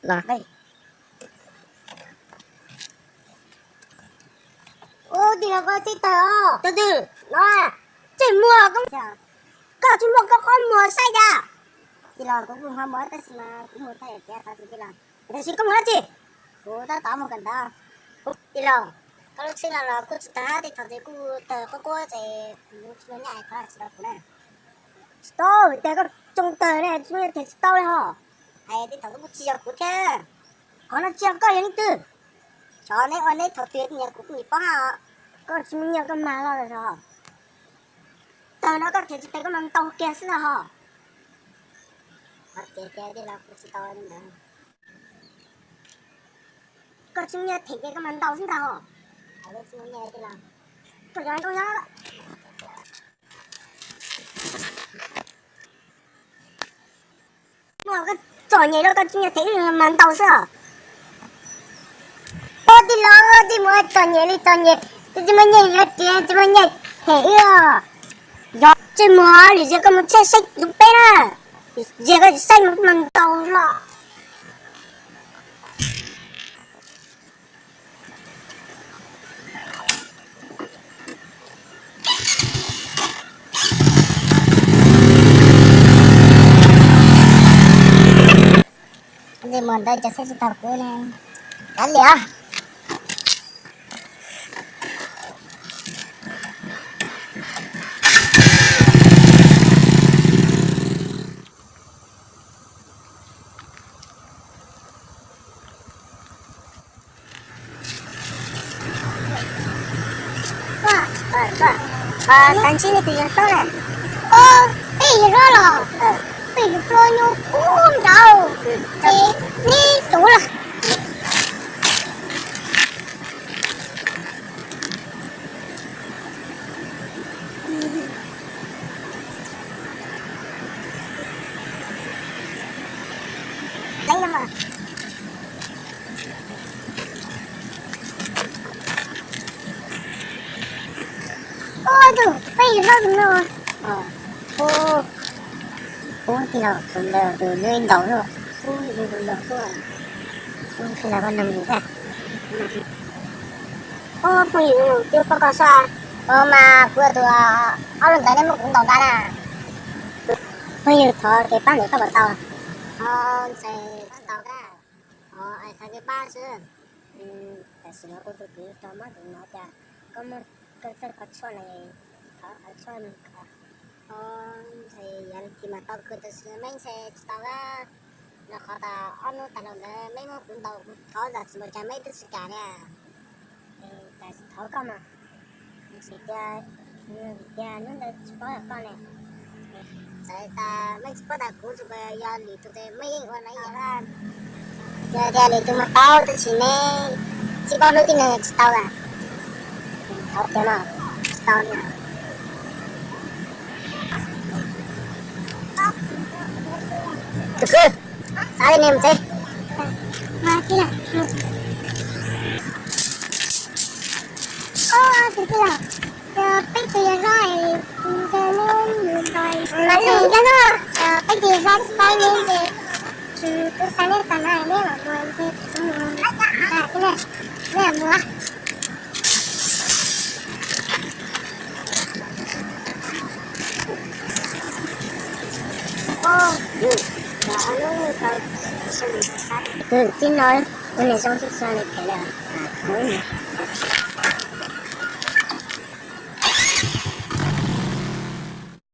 los. Ub, tij laug, koj txib tawg os. Tawg twg? No, ntsej muag. Koj tsis muaj koj qhov muag saib cas? Tij laug, kuv kuj ho muaj tab sis mas kuv mus thaij tiav tau tij laug. Tiam sis koj mus dab tsi? Kuv tab tom mus kawm ntawv. Tij laug, koj lub tsheb no los kuj tsis tawg, tej thaum ces kuj tawg quab quab ces kuv tsis muaj nyiaj, thov tsis tau kuv na. Tsis tau, tias koj tsoo tawg ne, tsis muaj nyiaj them tsis tau li hos. Hais tej thaum kuj tsis yog kuv thiab. Qhov no tsis yog koj, yog leej twg? Xyov neb ua neb thaum twg nyiam kuv kuj tsis paub os. Koj tsis muaj nyiaj koj mag loj zog. Tawg no koj them tsis tawg koj mas ntaus kiag xwb ntag hos. Qhov tseeb tiag tij laug, kuv tsis tau li ntawd. Koj tsis muaj nyiaj them ces koj mas ntaus xwb ntag hos. Koj yog zoo yog. Muaj koj txom nyem los koj tsis muaj nyiaj them mas ntaus xwb os. Ua tij laug, tsis muaj txom nyem li txom nyem, tsis muaj nyiaj yuav riam, tsis muaj nyiaj them wb os. Yog tsis muaj li, yog koj mus tsheb saib tus peb na, yog koj tsis saib mas ntaus los. Ntej mus ntawd cov saib tsis taus kuv ne. Kav liam. Xav ntsib nej tus yawg hlob na. Peb yawg hlob los? Peb yawg hlob nyob ub nraud, ces neb tus los. Ua tus peb yawg hlob tus no. Ub, tus ntawd tus nws ntaus no. Ub, tus ntaus xwb. Ub, tsis yog koj neeg ntag. Ub, phooj ywg, twb pom koj sab. Ua mas kuv tus ob lub ntawd nej muab kuv ntaus ntag na. Phooj ywg, thov kev pab ntawm koj puas tau? Ntxhais, tsis tau kab. Thov kev pab xwb. Tam sim no kuv tus kwv rov muab tus no cas, koj muab koj txawj qhov tshuaj na, thov qhov tshuaj no. Ntxhais, yog li mas tau kawg, tab sis mej ntxhais tsis tau kab. Rau qhov tas ob hnub tas los ntawd mej muab kuv ntaus, kuv thov zam txim npaum cas mej twb tsis kam li. Thov koj mas. Tias, tias hnub ntawd tsis paub yog koj ne. Txawm tas mej tsis paub tas kuv tsuas yog lwm tus ces mej yeej ua na ib yam. Tias, tias lwm tus mas tau, tab sis neb tsis paub hnub tib neeg tsis tau lawm. Thov tias no, tsis tau li. Tus kwv, xav li ne mus tsev. Tus kwv, peb tus yawg hlob, mas yog no, peb tus yawg hlob tsis paub neb ces, kuv xav neb txog no neb mam mus ces kuv mus, neb mus. Txij no ua niam zoo tsis tshua li phem lawm.